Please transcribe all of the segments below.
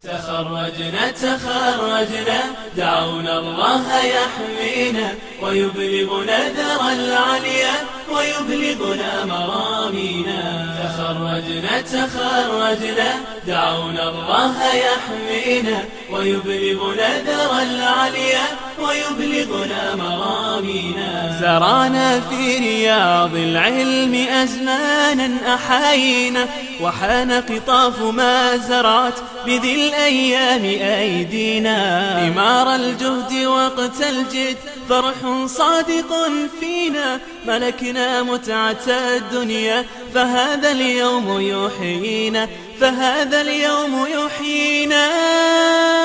تخرجنا تخرجنا، دعونا الله يحمينا ويبلغنا درا العليا ويبلغنا مرامينا. تخرجنا تخرجنا، دعونا الله يحمينا ويبلغنا درا العليا ويبلغنا مرامينا. زرعنا في رياض العلم أزمانا أحاينا، وحان قطاف ما زرعت بذي الأيام أيدينا. ثمار الجهد وقت الجد فرح صادق فينا، ملكنا متعة الدنيا فهذا اليوم يحيينا، فهذا اليوم يحيينا.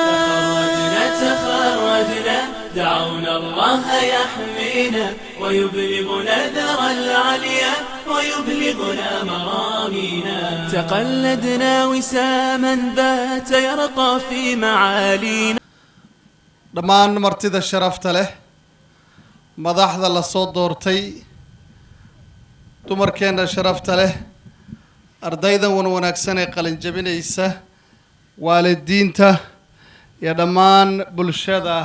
تخرجنا تخرجنا، دعونا الله يحمينا ويبلغنا درا العليا ويبلغنا مرامينا. تقلدنا وساما بات يرقى في معالينا. Dhammaan martida sharafta leh, madaxda la soo doortay, dumarkeenna sharafta leh, ardaydan wan wanaagsan ee qalinjabinaysa, waalidiinta iyo dhammaan bulshada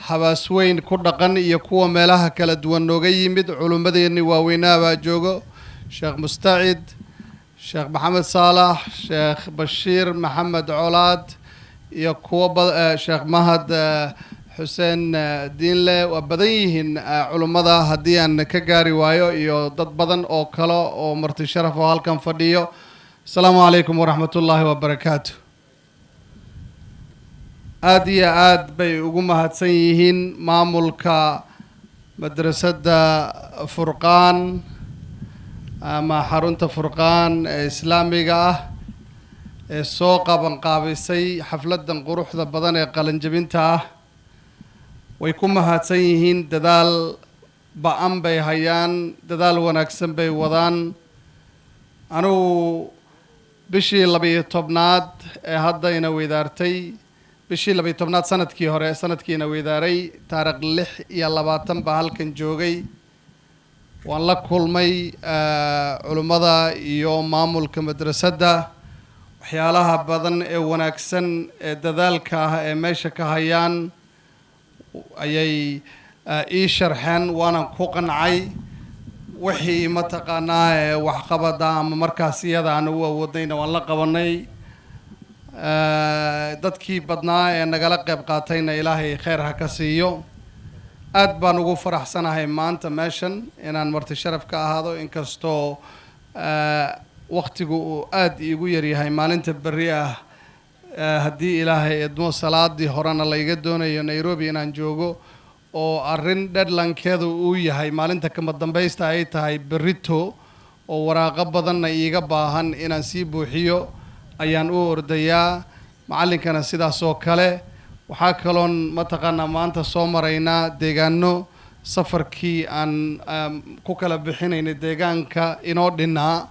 Habaasweyn ku dhaqan iyo kuwa meelaha kala duwan nooga yimid, culummadeenni waaweynaa baa joogo, Sheekh Mustacid, Sheekh Maxamed Saalax, Sheekh Bashiir Maxamed Colaad iyo kuwo ba Sheekh Mahad Xuseen Diinle. Waa badan yihiin culummada haddii aan ka gaari waayo iyo dad badan oo kale oo marti sharaf oo halkan fadhiyo. Asalaamu calaykum waraxmatullaahi wabarakaatu. Aada iyo aad bay ugu mahadsan yihiin maamulka madrasadda Furqaan ama xarunta Furqaan ee Islaamiga ah ee soo qabanqaabisay xafladdan quruxda badan ee qalinjabinta ah. Way ku mahadsan yihiin, dadaal ba'an bay hayaan, dadaal wanaagsan bay wadaan. Anugu bishii 12aad ee haddayna weydaartay, bishii 12aad sanadkii hore, sanadkiina weydaaray, taarikh 26 baa halkan joogay. Waan la kulmay culimmada iyo maamulka madrasadda. Waxyaalaha badan ee wanaagsan ee dadaalka ah ee meesha ka hayaan ayay ii sharxeen, waanan ku qancay. Wixii mataqaanaa ee waxqabada ama markaas iyada aan u awoodnayna waan la qabanay. Dadkii badnaa ee nagala qayb qaatayna Ilaahay khayr ha ka siiyo. Aad baan ugu faraxsanahay maanta meeshan inaan marti sharaf ka ahaado, inkastoo waqtigu uu aada iigu yaryahay. Maalinta berri ah, haddii Ilaahay idmo, salaadii horena layga doonayo Nairobi inaan joogo, oo arrin deadlinekeedu uu yahay maalinta kama dambaysta ay tahay berrito, oo waraaqo badanna iiga baahan inaan sii buuxiyo ayaan u ordayaa. Macallinkana sidaas oo kale. Waxaa kaloon mataqaanaa maanta soo maraynaa deegaano, safarkii aan ku kala bixinaynay deegaanka inoo dhinaa.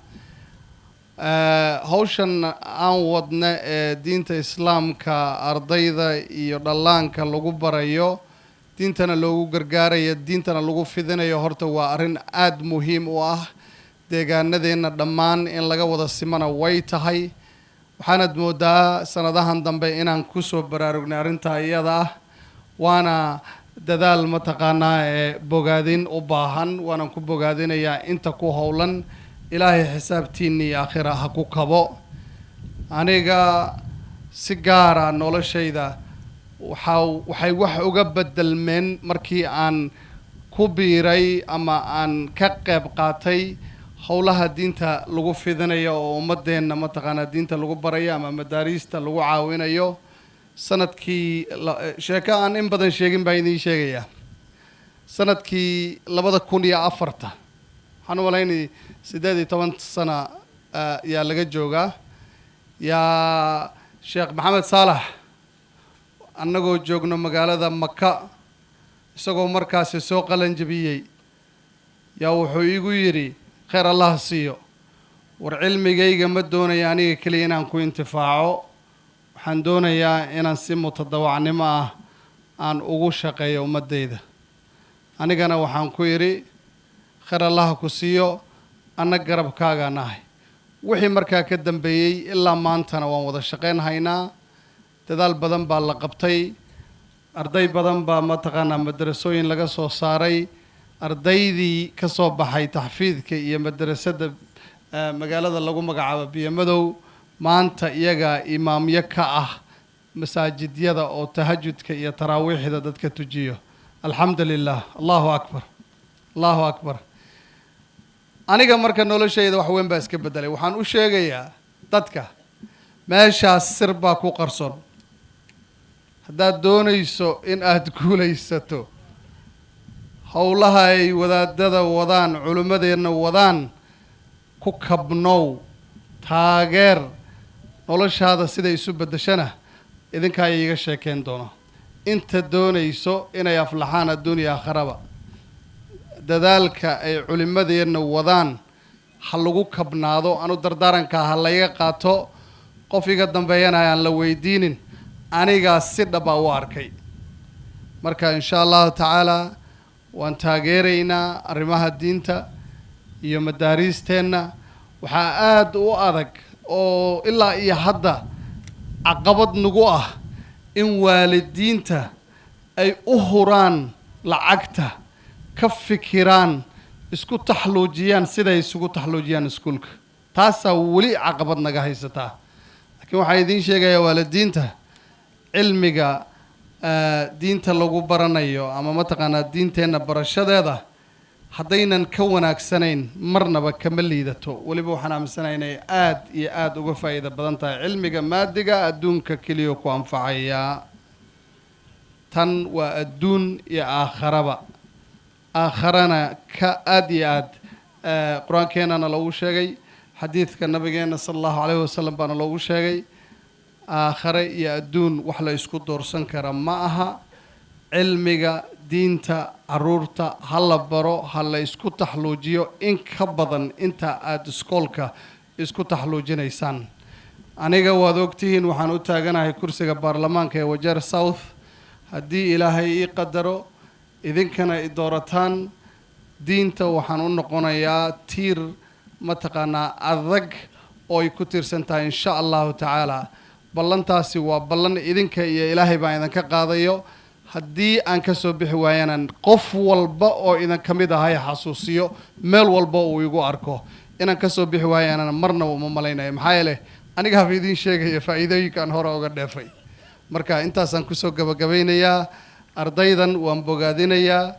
Hawshan aan wadna ee diinta Islaamka ardayda iyo dhallaanka lagu barayo, diintana loogu gargaarayo, diintana lagu fidinayo, horta waa arrin aada muhiim u ah. Deegaanadeenna dhammaan in laga wada simana way tahay. Waxaanad moodaa sanadahan dambe inaan kusoo baraarugnay arrintaa iyada ah, waana dadaal mataqaanaa ee bogaadin u baahan. Waanan ku bogaadinayaa inta ku howlan. Ilaahay xisaabtiinni iyo aakhira ha ku kabo. Aniga si gaara noloshayda waxay wax uga bedelmeen markii aan ku biiray ama aan ka qayb qaatay howlaha diinta lagu fidinayo oo ummadeenna mataqaanaa diinta lagu barayo ama madaariista lagu caawinayo. Sanadkii, sheeko aan in badan sheegin baan idiin sheegayaa. Sanadkii 2004, waxaan u malaynay 18 sana yaa laga joogaa, yaa Sheekh Maxamed Saalax annagoo joogno magaalada Maka, isagoo markaasi soo qalanjabiyey, yaa wuxuu iigu yidhi, khayr Allah siiyo, "War, cilmigayga ma doonayo aniga keliya inaan ku intifaaco, waxaan doonayaa inaan si mutadawacnimo ah aan ugu shaqeeyo ummaddayda." Anigana waxaan ku idhi, "Khayr Allah ku siiyo, anna garabkaagaa nahay." Wixii markaa ka dambeeyey ilaa maantana waan wada shaqayn haynaa. Dadaal badan baa la qabtay, arday badan baa mataqaanaa madrasooyin laga soo saaray. Ardaydii ka soo baxay taxfiidka iyo madrasadda magaalada lagu magacaabo Biyomadow maanta iyagaa imaamyo ka ah masaajidyada oo tahajudka iyo taraawiixda dadka tujiyo. Alxamdu lilah, allahu akbar, allahu akbar. Aniga marka noloshayda wax weyn baa iska beddelay. Waxaan u sheegayaa dadka, meeshaas sir baa ku qarson. Haddaad doonayso in aada guulaysato, howlaha ay wadaadada wadaan, culimmadeenna wadaan, ku kabnow, taageer. Noloshaada siday isu beddeshana idinkaa iiga sheekeyn doono. Inta doonayso inay aflaxaan adduunya aakharaba, dadaalka ay culimmadeenna wadaan ha lagu kabnaado. Anu dardaarankaa ha layga qaato, qof iga dambeeyana aan la weydiinin. Anigaa si dhabaa u arkay. Marka insha allahu tacaala waan taageeraynaa arrimaha diinta iyo madaariisteenna. Waxaa aada u adag oo ilaa iyo hadda caqabad nagu ah in waalidiinta ay u huraan lacagta, ka fikiraan, isku taxluujiyaan siday isugu taxluujiyaan iskuulka. Taasaa weli caqabad naga haysataa. Laakiin waxaan idiin sheegayaa, waalidiinta, cilmiga diinta lagu baranayo ama mataqaanaa diinteenna barashadeeda haddaynan ka wanaagsanayn marnaba kama liidato. Weliba waxaan aaminsanahay inay aad iyo aada uga faa'iida badan tahay cilmiga maadiga adduunka keliya ku anfacayaa. Tan waa adduun iyo aakharaba, aakharana ka aad iyo aad. Qur-aankeenana loogu sheegay, xadiidka nabigeena sala allahu calayhi wasalam baana loogu sheegay. Aakhare iyo adduun wax la isku doorsan kara ma aha. Cilmiga diinta caruurta ha la baro, ha la isku taxluujiyo in ka badan inta aada iskoolka isku taxluujinaysaan. Aniga waad ogtihiin, waxaan u taaganahay kursiga baarlamaanka ee Wajeer South. Haddii Ilaahay ii qadaro, idinkana i doorataan, diinta waxaan u noqonayaa tiir mataqaanaa adag oo ay ku tiirsan tahay, insha allahu tacaala. Ballantaasi waa ballan idinka iyo Ilaahay baan idinka qaadayo. Haddii aan ka soo bixi waayana, qof walba oo idin ka mid ahay xasuusiyo meel walba uu igu arko. Inaan ka soo bixi waayanana marnaba uma malaynayo, maxaa yeele anigaaba idiin sheegaya faa'iidooyinkaan hore oga dheefay. Marka intaasaan kusoo gabagabaynayaa. Ardaydan waan bogaadinayaa.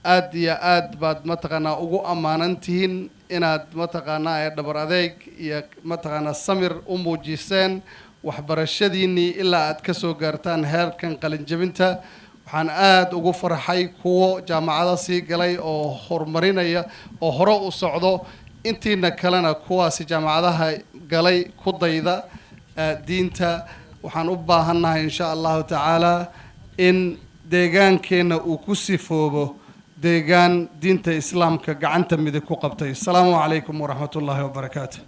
Aad iyo aad baad mataqaanaa ugu ammaanan tihiin inaad mataqaanaa ee dhabar adeeg iyo mataqaanaa samir u muujiseen waxbarashadiinnii ilaa aad ka soo gaartaan heerkan qalinjabinta. Waxaan aada ugu farxay kuwo jaamacado sii galay oo horumarinaya oo hore u socdo. Intiina kalena, kuwaasi jaamacadaha galay ku dayda. Diinta waxaan u baahannahay, insha allahu tacaala, in deegaankeenna uu ku sifoobo deegaan diinta islaamka gacanta midig ku qabtay. Asalaamu calaykum waraxmat ullaahi wabarakaatu.